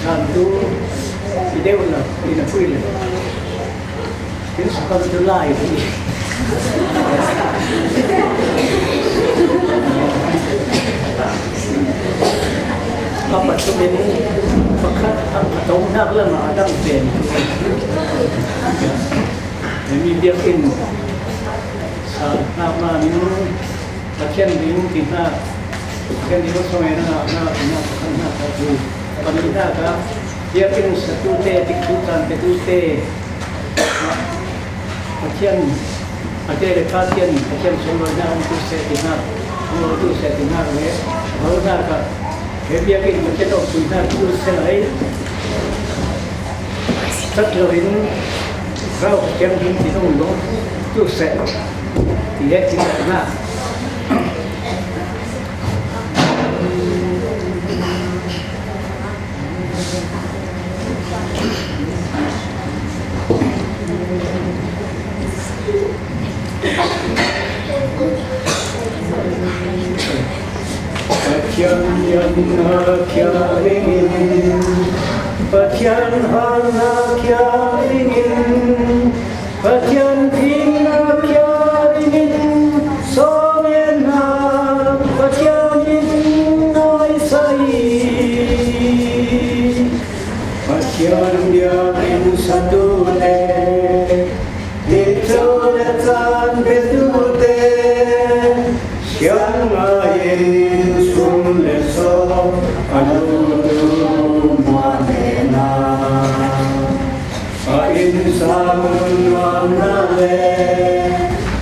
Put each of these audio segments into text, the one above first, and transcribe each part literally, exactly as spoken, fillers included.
Santu i deuh lo, i na pui lo. Kin sa kan tu lai ti. Apa tu ini pakhat ang katong nak lama adang pen. Ini dia kin sa nama ni Pathian ding ti hna, Pathian ding sawm na na na na na tu. Pahnih hna ka biakinn satu te, tikcu caan petu te, Pathian a te le Pathian, Pathian sunlawinak an tu seh ti hna, sunlawi tu seh ti hna le, lo hna ka, he biakinn Pathian awpui hna tu seh lai. Cat lo in, rau Pathian ding ti dong dong tu seh. Ti he ti hna. Pathian lianna kia ringin, Pathian halna kia ringin, Pathian fimnak kia ringin, sawm le na Pathian in ngaisai. Pathian biakinn satu te, tikcu le caan petu te, siang ngai in sum le sawm a lutu muan hna. A innsang nunnuamna le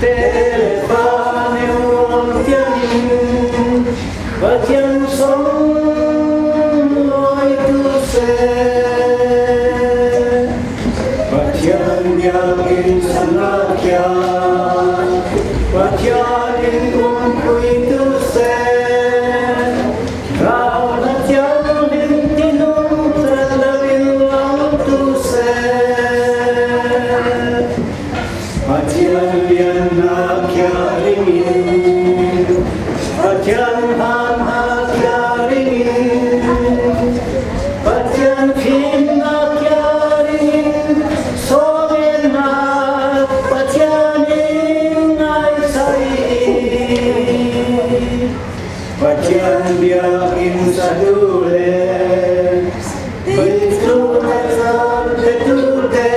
te le fa neu tiangin Pathian sawm lai tu seh. Pathian biakinn sana kia Pathian in umpui tu seh. Rauhnak thianghlim ti nung tat lo in lang tu seh. Pathian lianna kia ringin, Pathian hamha kia ringin, Pathian fimnak kia ringin, sawm le na Pathian in ngaisai. Pathian biakinn satu le, tikcu le caan petu te,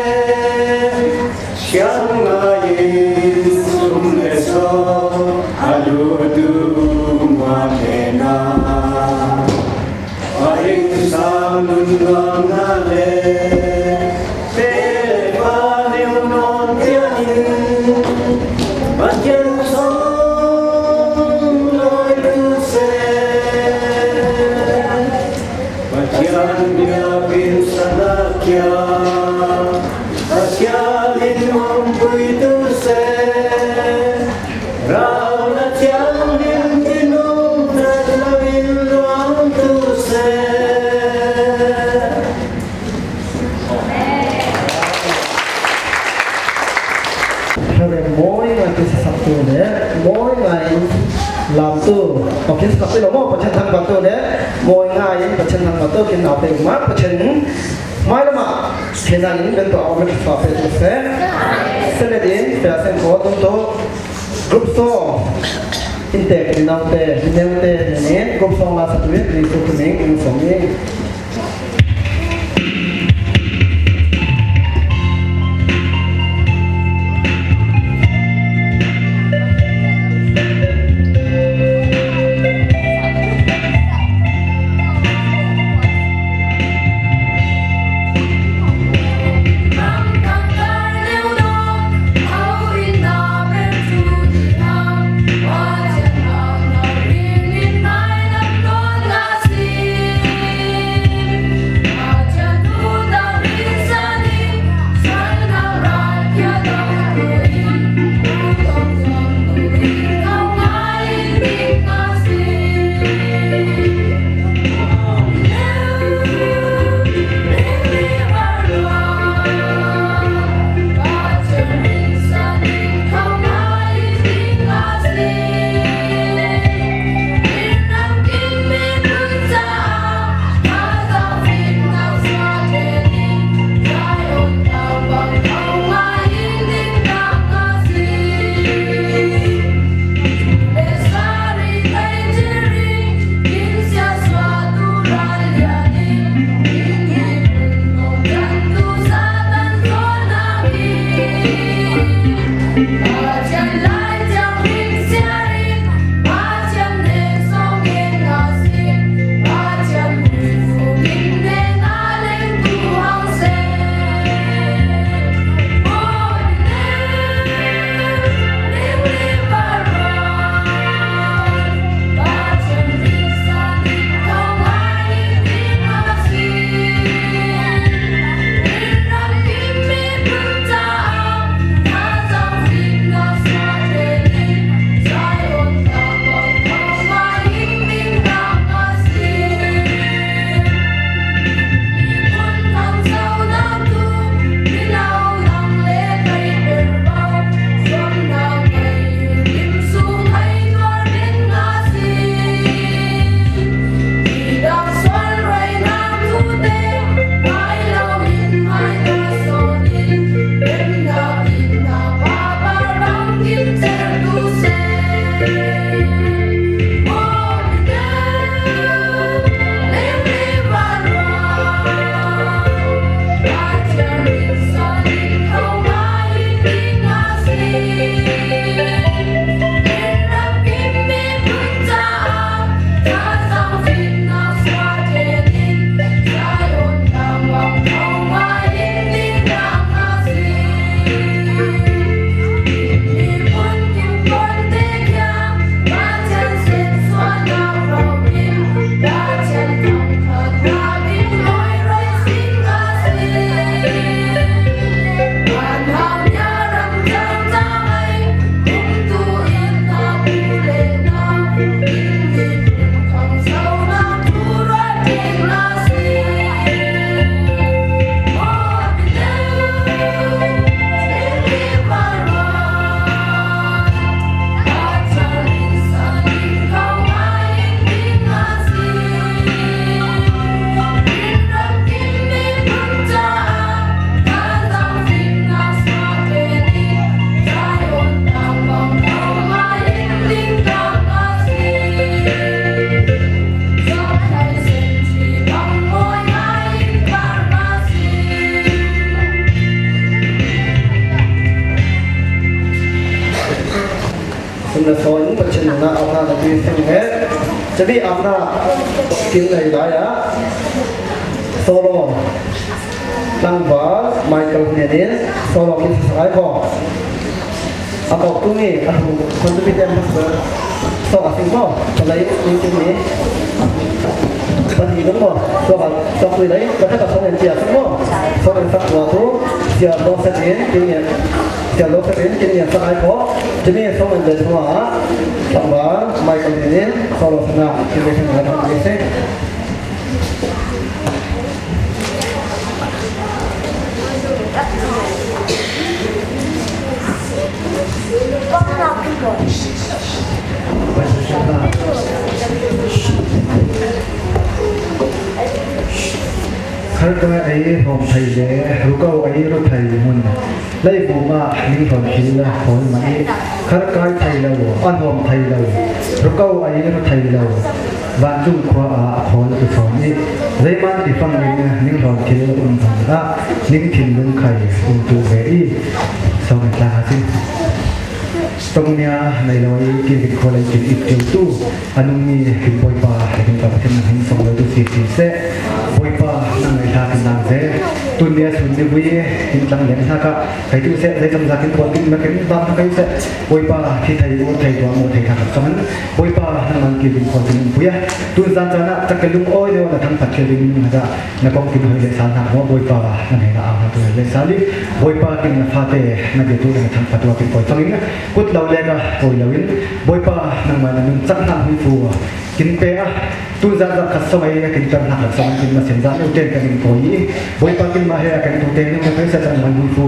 siang ngai in sum le sawm a lutu muan hna. A innsang nunnuamna le te le fa neu nawn tiangin Pathian sawm lai tu seh. Pathian biakinn sana kia Pathian in umpui tu seh. Rauhnak thianghlim ti nung tat lo in lang tu seh. Hare mawi ngai pi sasaktu le mawi ngai in lamtu. Aw, kin saktu lo maw, Pathian thangpatu le mawi ngai in Pathian thangpatu kin naute um ah Pathian hmai lamah thihnak in kan tuah awk le thupha pe tu seh. Seh le din pia seng ko tung tu. Group song in tek in naute, in naute in group song la satu in Jesuh tu ning in song in. Na sawn Pathian nunna apna na tui sing he. Chami apna kin nei lai a. Solo. Tlangval Michael Hnianin solo kin sa ai ko. A kau tu ni a hu kon tu pi tem pastor. So a sing ko. Palai ni tu ni. Pati dong ko. So a so kui lai. Kata ka song en tia sing ko. So en sak tua tu. Sia lo sa din. Kin ni. Sia lo sa din. Kin ni sa ai ko. Chami song en de tua. Tlangval Michael Hnianin solo sa na. Kin ni sa na. Kin ni sa. Kharkai ei hawm thei le, Rukau ei ru thei mun. Leivum ah ning hlawn thil a hawl mah i, kharkai thei lo, a hawm thei lo, Rukau ei ru thei lo. Vancung khua ah a khawl tu sawn i, zeiman ti fangin ning hlawn thil um hmun ah ning thinlung khai um tu ve i, sawm tla a si. Tongnia nei lo i, kin kin khua lei kin it keu tu, a nung mi kin Bawipa, kin pa Pathian hing sawm lo tu si si seh. Bawipa, nang nei hla kin nang ve. Tun nia sun ni vui, kin tlang lian hna ka, kai tu seh, zei zong za kin puan kin na kin bang na kai seh. Bawipa, thi thei u, thei tuah mu, thei thang sawm. Bawipa, nangmah kin kin khua kin pui a. Tun zan caan ah, tak ke lung awi lio na thangphat thil ding ning hada. Na kong kin hoi le sal hna maw, Bawipa, na hmei na au hna tu hoi le sal i, Bawipa, kin na fate, na biatu le na thangphat tua kin koi fangin, kut lo le ka koi lo in, Bawipa, nangmah na nun cak hna hmui fu, kin pe a, tu zan zan khat sawm ai, kin per hna khat sawm ai, kin masin zan u ten ka kin koi i, Bawipa, kin mah he a kan tu ten ning na pe sa cang hmui fu,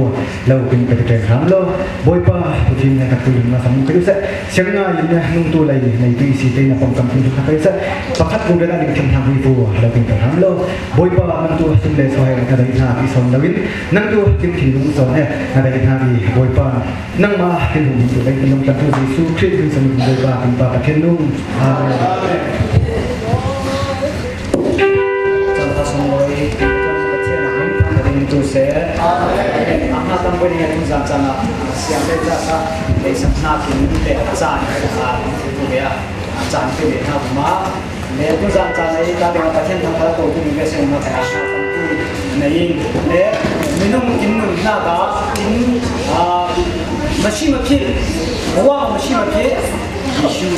lo kin pe tu ten hram lo, Bawipa, tu thim ne ka tu ling na sam ning pe tu sa, siang nga in nung tu lei, nei tu i si te na pawngkam kin tu na pe sa, pakhat bu bela ning thim hna hmui fu, lo kin pe hram lo, Bawipa, nang tu sum le suai na dai hna ti sawn loin, nang tu kin thinlung sawn he na dai hna ti, Bawipa, nangmah kin hum tu dai kin lungtang tu Jesuh Khrih min sawn Bawipa, kan Pa Pathian nung. Amen. Cang kha sung loi, Pathian a hung thang ka ding tu se. Amen. A hna tam poi ding a tu zan cang a, siam le za sa, le sam hna kin te a caan a tu ve a, a caan tu ve hna kuma. Le tu zan caan ei ta ding a Pathian thangpaih ko tu ding ve seng ma ka na sa tam tu nei in le minung kin nun hna ka kin, ah, masi ma phit, wa masi ma phit, Jesuh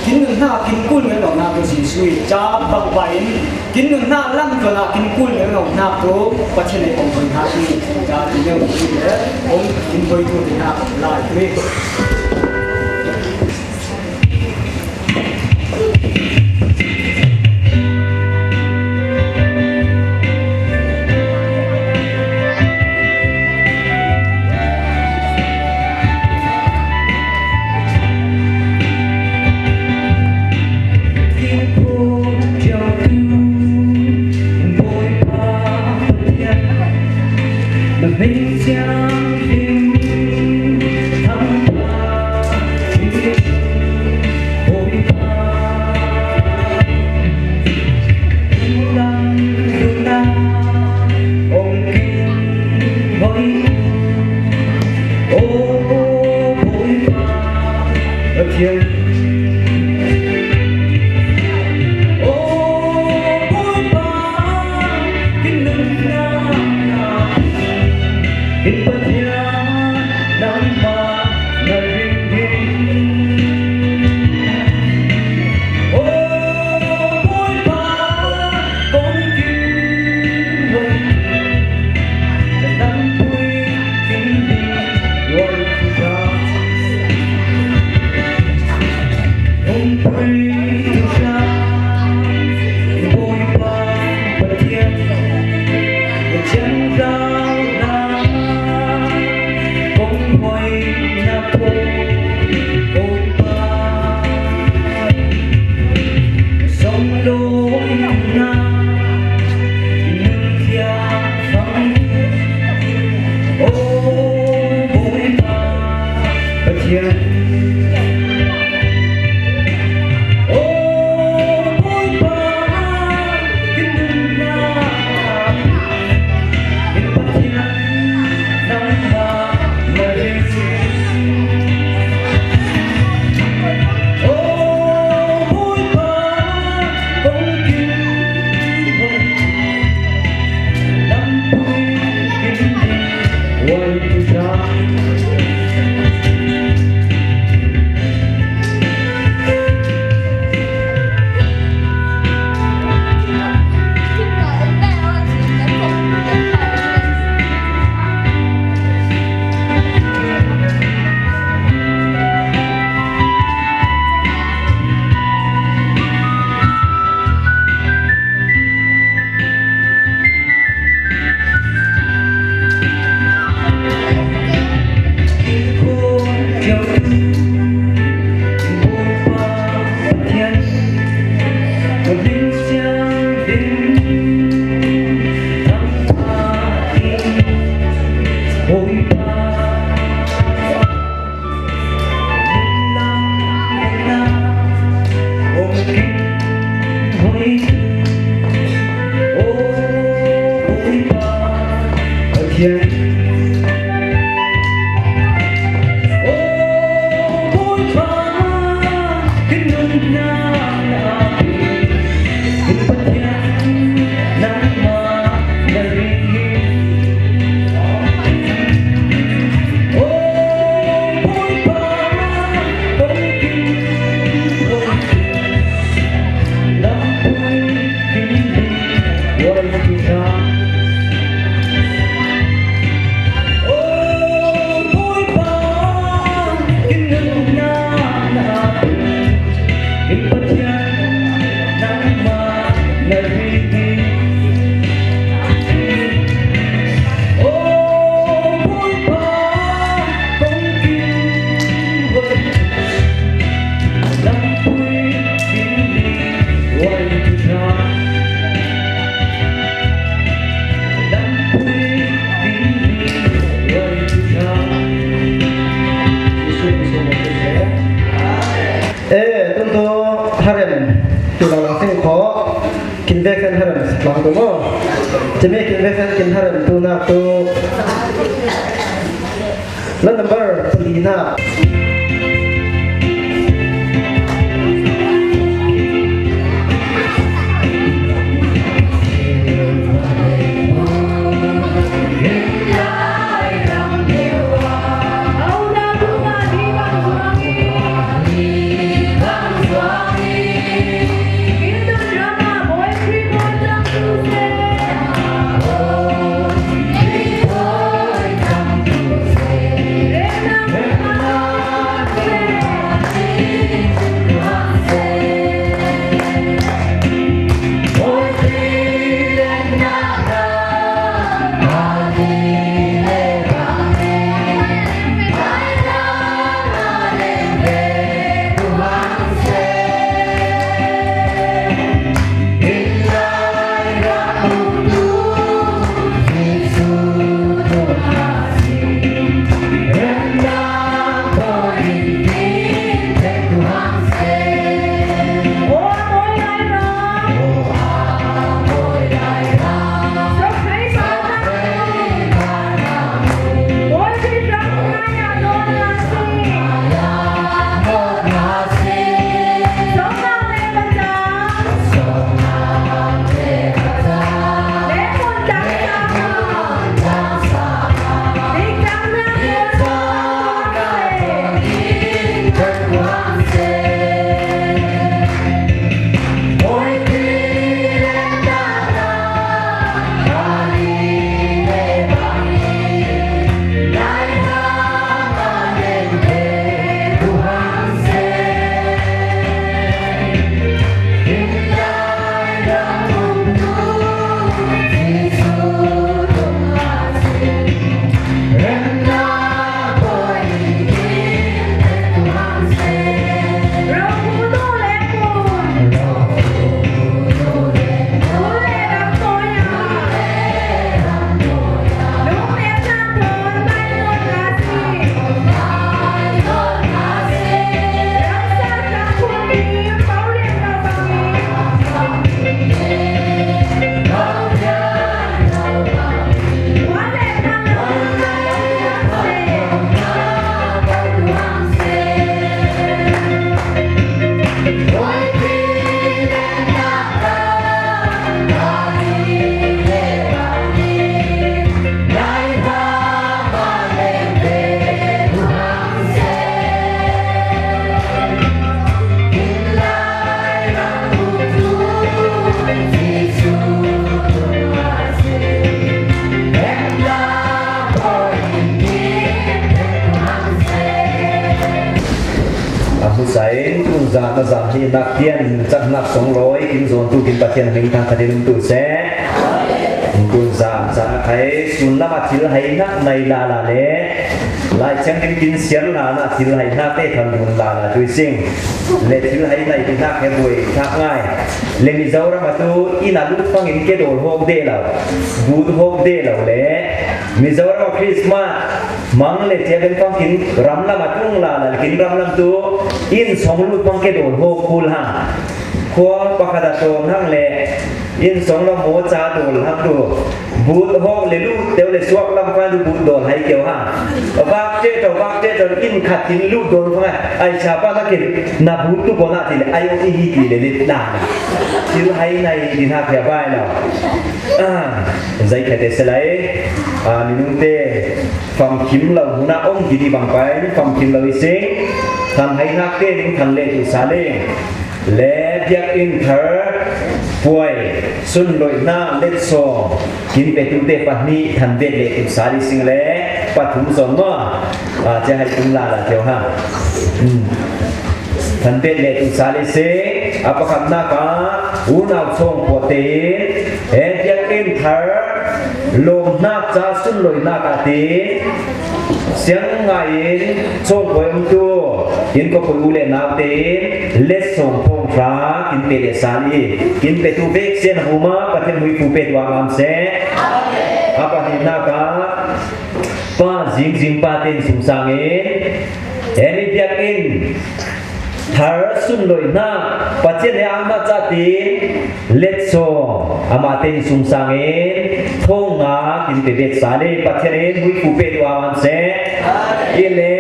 kin nun hna kin kul ngei lo hna tu Jesuh i ca bang pa in kin nun hna lam tu na kin kul ngei lo hna tu Pathian ei pawng hoi hna tu ca ti neu tu le pawng kin hoi tu ti hna lai tu i. Eh, tun tu harem tu lang lang sing kho. Kin vek sen harem lang tu mo. Ceme kin vek sen kin harem tu na tu. Lan number pali na. A hmusa in tun zah na zah hi nak tian cak nak song lawi kin zawn tu kin Pathian hming thang khatin um tu seh. Tun zah zah na khai sun lam a thil hai nak nai la la le lai chang kin kin siar la na thil hai nak te tham dun la la tu sing le thil hai nai ti nak he buai thak ngai le Mizoram a tu in a lut pang in ke dol hawk de lo, but hawk de lo le Mizoram a Christmas mang le tia ben pang kin ram lam a tung la la kin ram lam tu in song lut pang ke dol hawk kul hang. Khua pakhat a tawn hang le in song lam maw ca dol hang tu But hawk le lut teu le suak lam khan du but dawl hai keu ha. Vak te tau, vak te tau, inn khat in lut dawl khan ai sa pa na kin na but tu ko na ti le ai o i hi ti le lit na. Thil hai nai din ha khia bai lo. Ah, zai kha te se lai. Ah, minung te famkim lo huna om ki di bang pai, famkim lo i sing. Than hai nak te ding than le tu sa le. Le biakinn thar puai sunloihna letsawng kin petute pahnih than bet le tu sa le sing le pathum zawn maw? Ah, cia hai tung la la teu ha. Hmm. Than bet le tu sa le sing, a pakhatna ka unau chawng puate in, he biakinn thar lawmhnak ca sunloihnak ah te siang ngaiin chawngkua umtu kin kawpui u le naute in letsawng phawng hra kin pe le sal i kin petu vek sian a huma Pathian huipu pek duang am se. A pahnihnak ah pa zingzing pa ten sungsangin hemi biakinn thar sunloihnak Pathian he a hmat ca tin letsawng amah ten sungsangin thong nga kin pe bet sa le Pathian in huipu pe duang am se. I le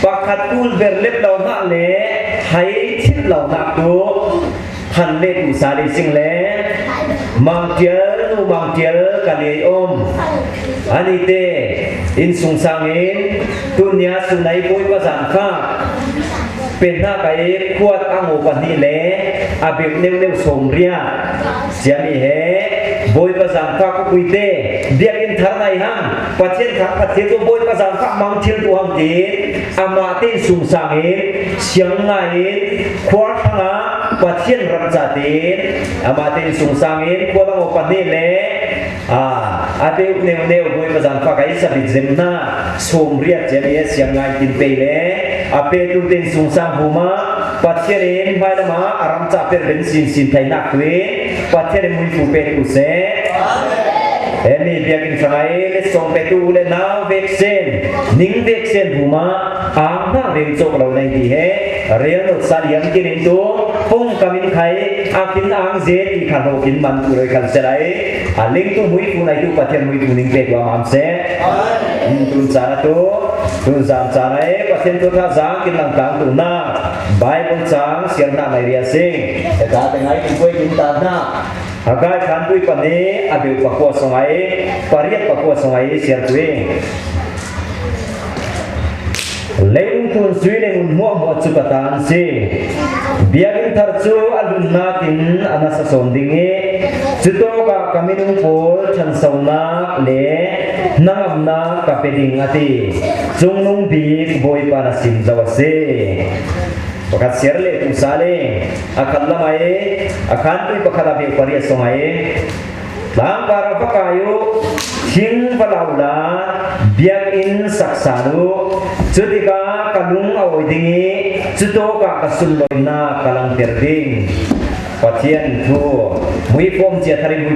pakhat tul ber lep lo hnak le hai thit lo hnak tu han le tu sa le sing le mangtial nu mangtial ka le om. Ani te in sungsangin tunia sunai Bawipa zan kha penhnak a i khuat a ngo pahnih le a beuh neuhneuh sawmriat ciami he Bawipa zan kha kukuite biakinn thar nai hang Pathian thar Pathian tu Bawipa zan kha mang thil tu hang tin amah te in sungsangin siang ngaiin khuar hanga Pathian ram ca tin amah te in sungsangin khuat a ngo pahnih le a, a beuh neuhneuh Bawipa zan kha ka i sabit zem hna sawmriat ciami a siang ngai tin pei le a petu ten sungsang huma Pathian in hmailama a ram ca per ben sinsin thainak tu in Pathian in huipu pek u se. Hemi biakinn hrang ai le sawng petu le nau vek sen ning vek sen huma ang hna reu cawk lo nei ti he Real sa liam kin in tu pung kam in khai a kin ang ze ti kha lo kin man tu roi khan se lai. A ling tu hui tu nai tu Pathian hui tu ning pe tu amam se. Tun cana tu tun zan cana e Pathian tu tha zang kin lang tang tu na Bible cang siar na mai ria sing. Eta tengai tu koi kin ta na. Hagai khan tui pani a beu pakua songai pariat pakua songai siar tui. Leilung tun sui le ngun hmuahhmuah cu ka ta an si. Biakinn thar cu a lunnak in a nasa sawn ding i, cutawkah ka minung pawl ṭhansonak le hnangamnak ka pe ding a ti. Cungnung bik Bawipa na sim zo a si. Pakhat siar le tu sa le a khat lamai a khantui pakhat a beu pariat songai. Tlangpar a va kai uh, thing va lau la, biakinn saksan uh, cutikah ka lung a awi ding i, cutawkah ka sunloihnak ka langter ding. Pathian thu, muifawm cia thar in